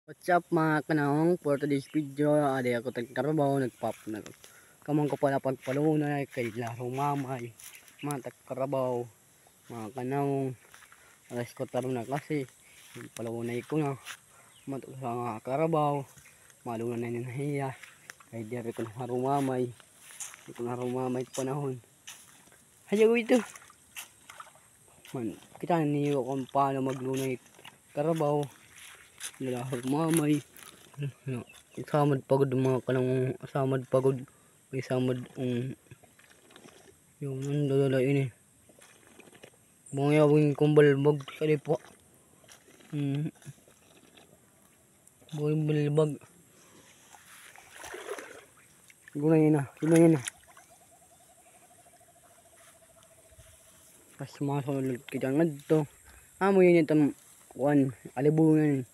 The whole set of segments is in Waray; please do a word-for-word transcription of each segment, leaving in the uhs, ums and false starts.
What's up, mga kanawong? For today's video, adi ako tagkarabaw, nagpap-, nag-, kamang ko pala pagpalunay, kay la rumamay, mga tagkarabaw, mga kanawong, alas kuwatro na kasi, palunay ko na, mato sa mga karabaw, malunay na hiya, kay diri ko na rumamay, diri ko na rumamay panahon. Hayaw ito. Man, kita niyo kung paano maglunay karabaw. Nila rumamay. Samad pagod mga kanang samad pagod. May samad, um, yung ano, dala ini. Mga yawing kumbal bag sa lipa. Hmm. Boy, balibag. Gunay na, gunay na. Pas masulod kita ngadto. Amo yun itong kuan, alibungan.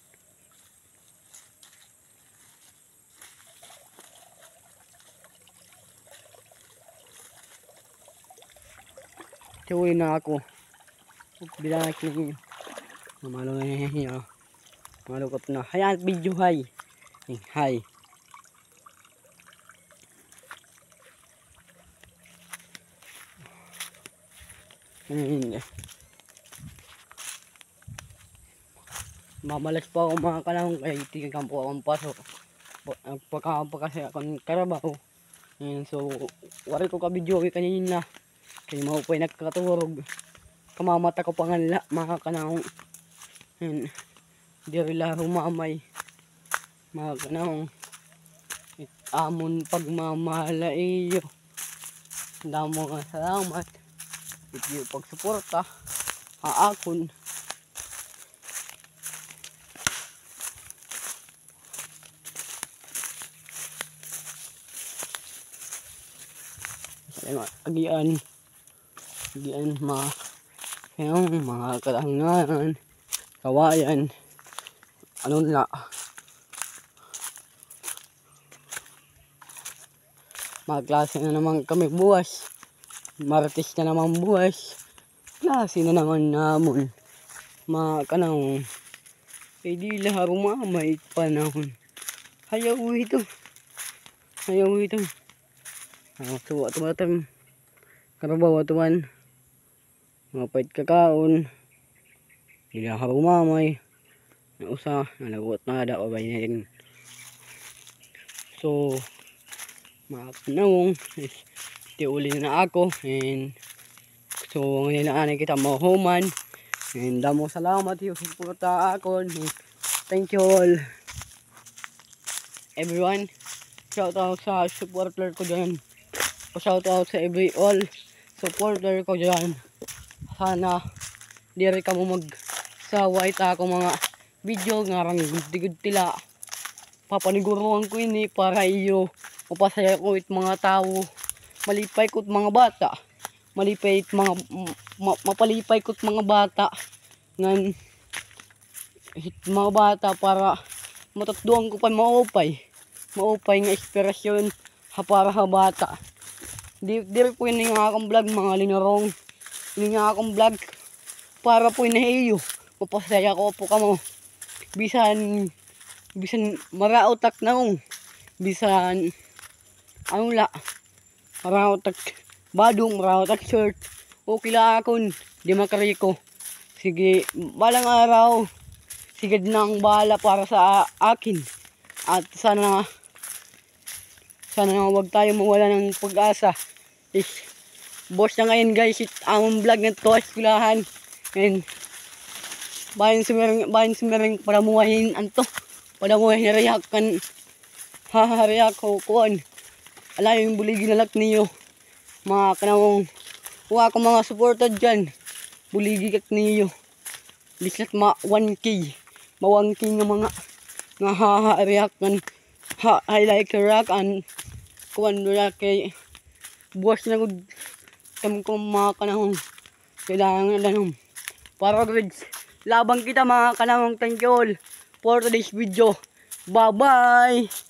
Tiuwi na ako. Bilang ako. Mamalo na niya. Malukot na. Hayan, video, hay. Eh, hay. Ayun, eh. Mamalas pa ako, mga kanawong, kay tingnan po akong paso. Pagka pa kasi akong karabaw. Ayun, so, wari ko ka-video kanina. Kay maupay nagkaturog. Kamamata ko panganla, mga kanawong. Ayun. Diri la rumamay. Mga kanawong. It amon pagmamahal iyo. Damo nga salamat. It iyo pagsuporta ha akon. Agian. Agian, ma-, yung mga kalanganan, kawayan, ano na. Magklase na naman kami buwas. Martes na naman buwas. Klase na naman namon. Mga kanang, eh, di la rumamay panahon. Hayaw ito. Hayaw ito. Ah, so, ato ba tam-, karabaw, ato man. Mga pait kakaon. Dili ako rumamay. Na usa, nalagot na da, o ba yun? So, mga kanawong, is, tiuli na ako. And, so, ngayon na anay kita mahuman. And, damo salamat, yung suporta akon. Thank you all. Everyone, shout out sa supporter ko dyan. Shout out sa every all supporter ko dyan. Sana diri kamo magsawa it ako mga video nga rang gudti-gudti la. Papaniguruhan ko ini para iyo mapasaya ko it mga tawo. Malipay ko it mga bata. Malipay it mga, ma-, mapalipay ko it mga bata. Ngan hit mga bata para matutdoan ko pa maupay. Maupay nga inspirasyon ha para ha bata. Di, diri po ini nga akong vlog, mga linurong. Ini nga akong vlog para po ini ha iyo. Mapasaya ko po kamo. Bisan, bisan maraot ak nawong. Bisan, ano la. Maraot ak badong, maraot ak short. Okay la akon, di makariko. Sige, balang araw. Sige na ang bala para sa akin. At sana, sana wag tayo mawala ng pag-asa. Is, boss na ngayon guys, it among vlog na to, eskwelahan. And, bayan sumiring, bayan sumiring para muwahin, anto, para muwahin react kan, ha, ha, react ko, kuan. Ala, yung buligi na lak niyo. Mga kanawong, wa ako mga supporter dyan. Buligi kak niyo. Bislat ma one K. Ma one K nga mga, nga ha, ha, react kan. Ha, I like react and kuan react kay buwas na gud kam ko mga kanawong. Kailangan na lang. Para grids. Labang kita mga kanawong. Thank you all for today's video. Bye-bye!